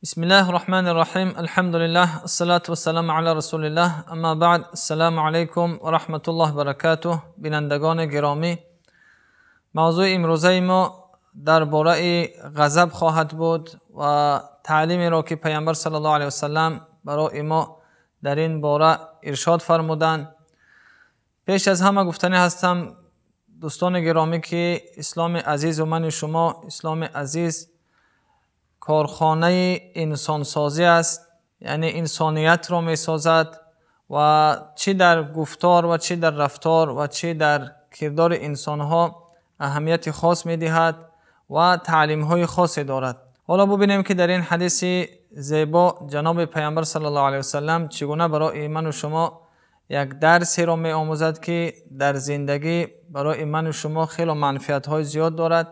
بسم الله الرحمن الرحيم، الحمد لله، الصلاة والسلام على رسول الله، اما بعد، السلام علیکم و رحمت الله برکاته. بینندگان گرامی، موضوع امروزه ما درباره غضب خواهد بود و تعلیمی را که پیامبر صلی الله علیه وسلم برای ما در این باره ارشاد فرمودند. پیش از همه گفتنی هستم دوستان گرامی که اسلام عزیز و من و شما، اسلام عزیز کارخانه انسانسازی است، یعنی انسانیت را می سازد و چی در گفتار و چی در رفتار و چی در کردار انسانها اهمیت خاص می دهد و تعلیم های خاصی دارد. حالا ببینیم که در این حدیث زیبا جناب پیامبر صلی الله علیه وسلم چگونه برای من و شما یک درسی را می آموزد که در زندگی برای من و شما خیلی منفعت های زیاد دارد.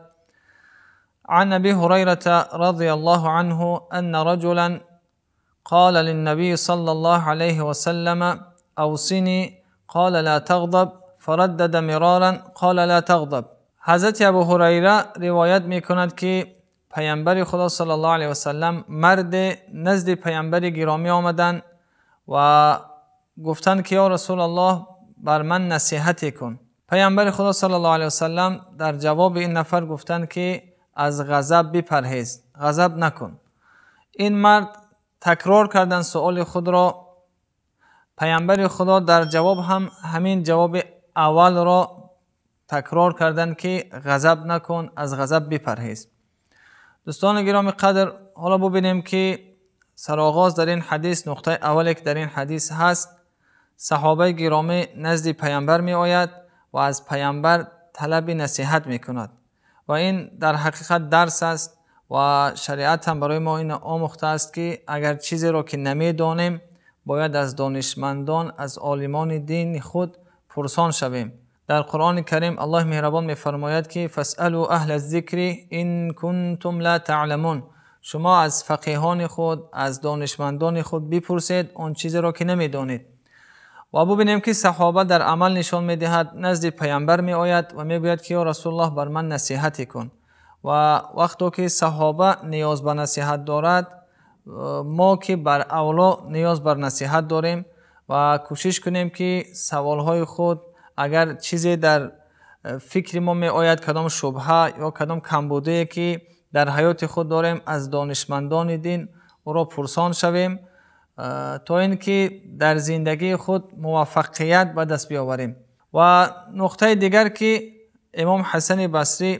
عن أبي هريرة رضي الله عنه أن رجلا قال للنبي صلى الله عليه وسلم أوصني، قال لا تغضب، فردد مرارا قال لا تغضب. حضرت ابو هریره روایت می کند که پیامبر خدا صلی الله علیه وسلم مرد نزد پیامبر گرامی آمدند و گفتند که یا رسول الله بر من نصیحتی کن. پیامبر خدا صلی الله علیه وسلم در جواب این نفر گفتند که از غضب بپرهیز، غضب نکن. این مرد تکرار کردن سؤال خود را، پیامبر خدا در جواب هم همین جواب اول را تکرار کردن که غضب نکن، از غضب بپرهیز. دوستان گرامی قدر، حالا ببینیم که سرآغاز در این حدیث، نقطه اولی که در این حدیث هست، صحابه گرامی نزد پیامبر می آید و از پیامبر طلب نصیحت می کند و این در حقیقت درس است و شریعت هم برای ما این آموخته است که اگر چیزی را که نمیدانیم باید از دانشمندان، از عالمان دین خود پرسان شویم. در قرآن کریم الله مهربان میفرماید که فاسألوا اهل الذکر ان کنتم لا تعلمون. شما از فقیهان خود، از دانشمندان خود بپرسید آن چیزی را که نمیدانید. و ببینیم که صحابه در عمل نشان میدهد، نزد پیامبر می آید و میگوید که یا رسول الله بر من نصیحتی کن. و وقتی که صحابه نیاز به نصیحت دارد، ما که بر اولا نیاز بر نصیحت داریم و کوشش کنیم که سوالهای خود، اگر چیزی در فکر ما می آید، کدام شبهه یا کدام کمبوده که در حیات خود داریم، از دانشمندان دین او را پرسان شویم تا اینکه در زندگی خود موفقیت به دست بیاوریم. و نقطه دیگر که امام حسن بصری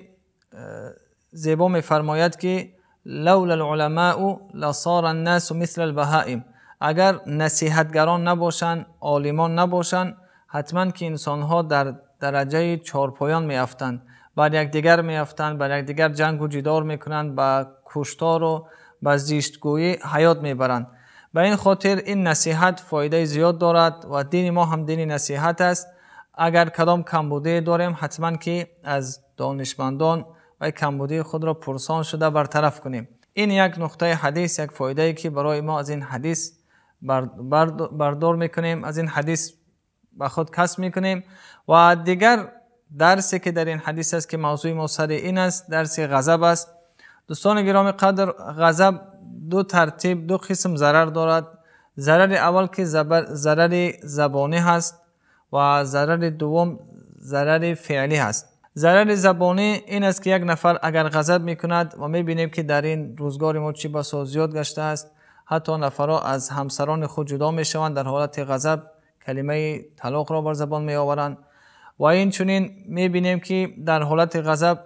زیبا میفرماید که لولا العلماء لصار الناس مثل البهائم. اگر نصیحتگران نباشند، عالمان نباشند، حتما که انسانها در درجه چارپایان میافتند، بر یکدیگر میافتند، بر یکدیگر جنگ و جدار میکنند، به کشتار و به زیشتگویی حیات میبرند. به این خاطر این نصیحت فایده زیاد دارد و دین ما هم دین نصیحت است. اگر کدام کمبوده داریم، حتما که از دانشمندان و کمبوده خود را پرسان شده برطرف کنیم. این یک نقطه حدیث، یک فایده که برای ما از این حدیث بردار میکنیم، از این حدیث به خود کسب میکنیم. و دیگر درسی که در این حدیث است که موضوع ما سر این است، درس غضب است. دوستان گرامی قدر، غضب دو ترتیب، دو قسم ضرر دارد. ضرر اول که ضرر زبانی هست و ضرر دوم ضرر فعلی هست. ضرر زبانی این است که یک نفر اگر غضب میکند و میبینیم که در این روزگار ما چی بسا زیاد گشته است، حتی نفرها از همسران خود جدا میشوند، در حالت غضب کلمه طلاق را بر زبان می آورند. و این چنین میبینیم که در حالت غضب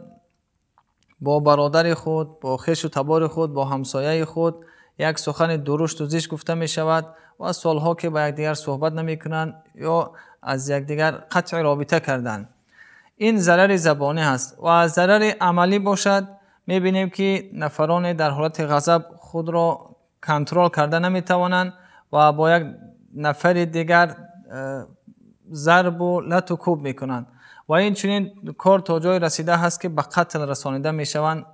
با برادر خود، با خویش و تبار خود، با همسایه خود یک سخن درشت و زشت گفته می شود و سالها که با یکدیگر صحبت نمی کنند یا از یکدیگر قطع رابطه کردند. این ضرر زبانی هست. و ضرر عملی باشد، می بینیم که نفران در حالت غضب خود را کنترل کرده نمی توانند و با یک نفر دیگر ضرب و لت و کوب می کنند. و این چنین کار تا جای رسیده هست که به قتل رسانیده می شوند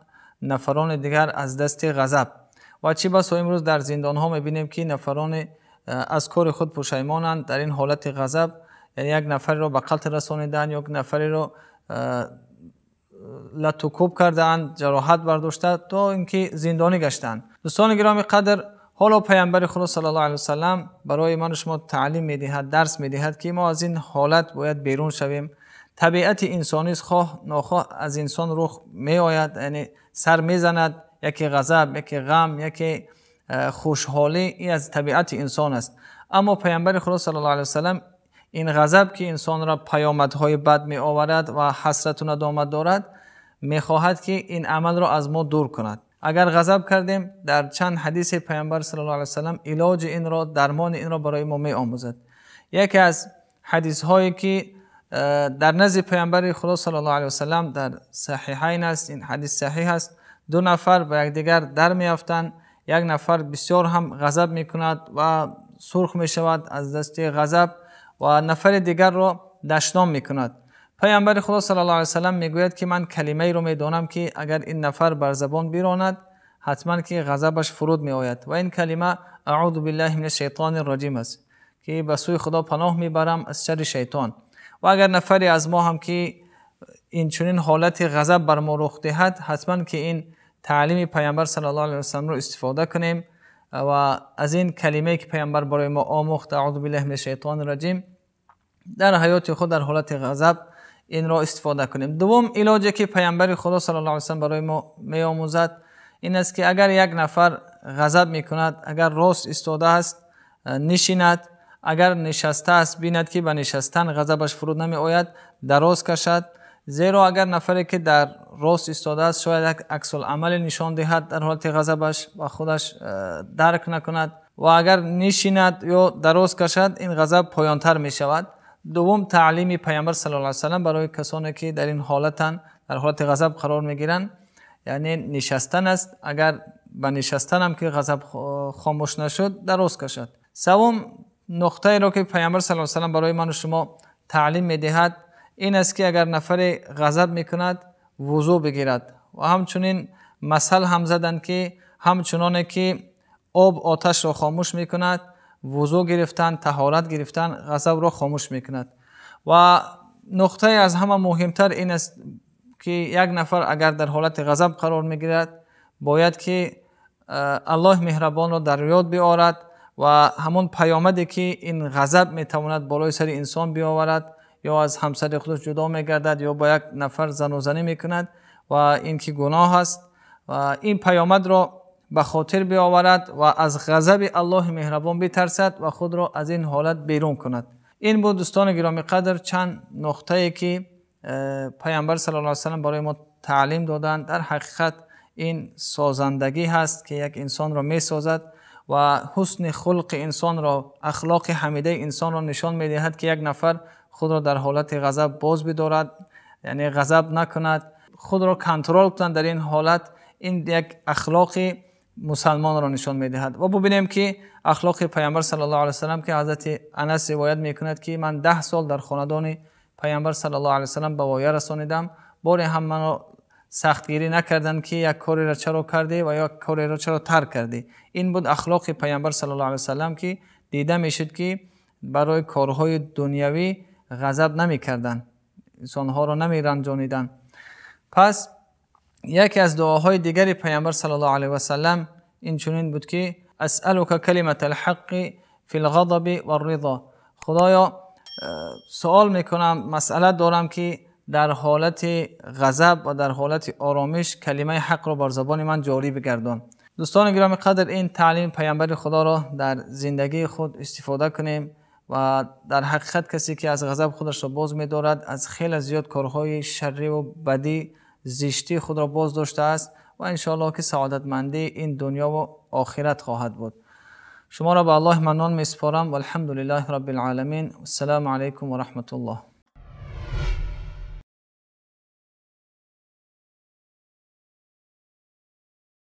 نفران دیگر از دست غضب. و چی بسا امروز در زندان ها می بینیم که نفران از کار خود پشیمانند، در این حالت غضب، یعنی یک نفر را به قتل رسانیدن، یک نفری را لت و کوب کردند، جراحت برداشته تا اینکه زندانی گشتند. Дӯстони гиромӣ қадр, ҳоло Паёмбари Худо саллаллоҳу алайҳи васаллам барои ман ва шумо таълим медиҳад, дарс медиҳад, ки мо аз ин ҳолат бояд берун шавем. Табиати инсонӣ хоҳ нохоҳ аз инсон рух меояд, яъне сар мезанад, яке ғазаб, яке ғам, яке хушҳолӣ, ин аз табиати инсон аст. Аммо Паёмбари Худо саллаллоҳу алайҳи васаллам ин ғазаб, ки инсонро паёмадҳои бад меоварад ва ҳасрат ва надомат дорад, мехоҳад ки ин амалро аз мо дур кунад. Агар ғазаб кардем, дар чанд ҳадиси Паёмбар саллаллоҳу алайҳи васаллам илоҷи инро, дармони инро барои мо меомӯзад. Яке аз ҳадисҳое ки дар назди Паёмбари Худо саллаллоҳу алайҳи васаллам дар Саҳиҳайн аст, ин ҳадис саҳиҳ аст, ду нафар ба якдигар дар меафтанд, як нафар бисёр ҳам ғазаб мекунад ва сурх мешавад аз дасти ғазаб ва нафари дигарро дашном мекунад. Паёмбари Худо саллаллоҳу алайҳи васаллам мегӯяд, ки ман калимаеро медонам, ки агар ин нафар бар забон биронад, ҳатман ки ғазабаш фуруд меояд. Ва ин калима аъузу биллаҳи минаш шайтонир раҷим аст, ки ба сӯи Худо паноҳ мебарам аз шарри шайтон. Ва агар нафаре аз мо ҳам ки ин чунин ҳолати ғазаб бар мо рух диҳад, ҳатман ки ин таълими Паёмбар саллаллоҳу алайҳи васалламро истифода кунем ва аз ин калимае ки Паёмбар барои мо омӯхт, аъузу биллаҳи минаш шайтонир раҷим, дар ҳаёти худ дар ҳолати ғазаб инро истифода кунем. Дуввум илоҷе ки Паёмбари Худо саллаллоҳу алайҳи васаллам барои мо меомӯзад ин аст, ки агар як нафар ғазаб мекунад, агар рост истодааст, нишинад, агар нишастааст, бинад ки ба нишастан ғазабаш фуруд намеояд, дароз кашад. Зеро агар нафаре ки дар рост истодааст, шояд як аксулъамале нишон диҳад дар ҳолати ғазабаш ва худаш дарк накунад, ва агар нишинад ё дароз кашад, ин ғазаб поёнтар мешавад. Дуввум таълими Паёмбар саллаллоҳу алайҳи васаллам барои касоне ки дар ин ҳолатанд, дар ҳолати ғазаб қарор мегиранд, яъне нишастан аст. Агар ба нишастан ҳам ки ғазаб хомӯш нашуд, дароз кашад. Севум нуқтаеро ки Паёмбар саллаллоҳу алайҳи васаллам барои ман ва шумо таълим медиҳад ин аст, ки агар нафаре ғазаб мекунад, вузӯ бигирад. Ва ҳамчунин масал ҳам заданд, ки ҳамчуноне ки об оташро хомӯш мекунад, вузӯ гирифтан, таҳорат гирифтан ғазабро хомӯш мекунад. Ва нуқтаи аз ҳама муҳимтар ин аст, ки як нафар агар дар ҳолати ғазаб қарор мегирад, бояд ки Аллоҳ меҳрабонро дар ёд биорад ва ҳамон паёмаде ки ин ғазаб метавонад болои сари инсон биоварад, ё аз ҳамсари худаш ҷудо мегардад, ё бо як нафар занозанӣ мекунад ва ин ки гуноҳ аст, ва ин паёмадро ба хотир биоварад ва аз ғазаби Аллоҳи меҳрабон битарсад ва худро аз ин ҳолат берун кунад. Ин буд дӯстони гиромӣ қадр чанд нуқтае ки Паёмбар саллаллоҳу алайҳи васаллам барои мо таълим доданд. Дар ҳақиқат ин созандагӣ ҳаст, ки як инсонро месозад ва ҳусни хулқи инсонро, ахлоқи ҳамидаи инсонро нишон медиҳад, ки як нафар худро дар ҳолати ғазаб боз бидорад, яъне ғазаб накунад, худро контрол кунад дар ин ҳолат. Ин як ахлоқи мусалмонро нишон медиҳад. Ва бубинем ки ахлоқи Паёмбар саллаллоҳу алайҳи васаллам, ки ҳазрати Анас ривоят мекунад, ки ман 10 сол дар хонадони Паёмбар саллаллоҳу алайҳи васаллам ба воя расонидам, боре ҳам маро сахтгирӣ накарданд, ки як кореро чаро кардӣ ва як кореро чаро тарк кардӣ. Ин буд ахлоқи Паёмбар саллаллоҳу алайҳи васаллам, ки дида мешуд, ки барои корҳои дунявӣ ғазаб намекарданд, инсонҳоро намеранҷониданд. Пас яке аз дуоҳои дигари Паёмбар саллаллоҳу алайҳи васаллам ин чунин буд, ки асъалука калиматал ҳаққи фил ғазаби вар-ризо. Худоё, суол мекунам, масъала дорам, ки дар ҳолати ғазаб ва дар ҳолати оромиш калимаи ҳақро бар забони ман ҷорӣ бигардон. Дӯстони гиромӣ қадр, ин таълими Паёмбари Худоро дар зиндагии худ истифода кунем ва дар ҳақиқат касе ки аз ғазаб худашро боз медорад, аз хеле зиёд корҳои шаррӣ ва бадӣ, зиштии худро боз доштааст ва иншоаллоҳ ки саодатмандии ин дунё ва охират хоҳад буд. Шуморо ба Аллоҳи маннон месупорам. Валҳамдулиллаҳи раббил оламин. Ассалому алайкум ва раҳматуллоҳ.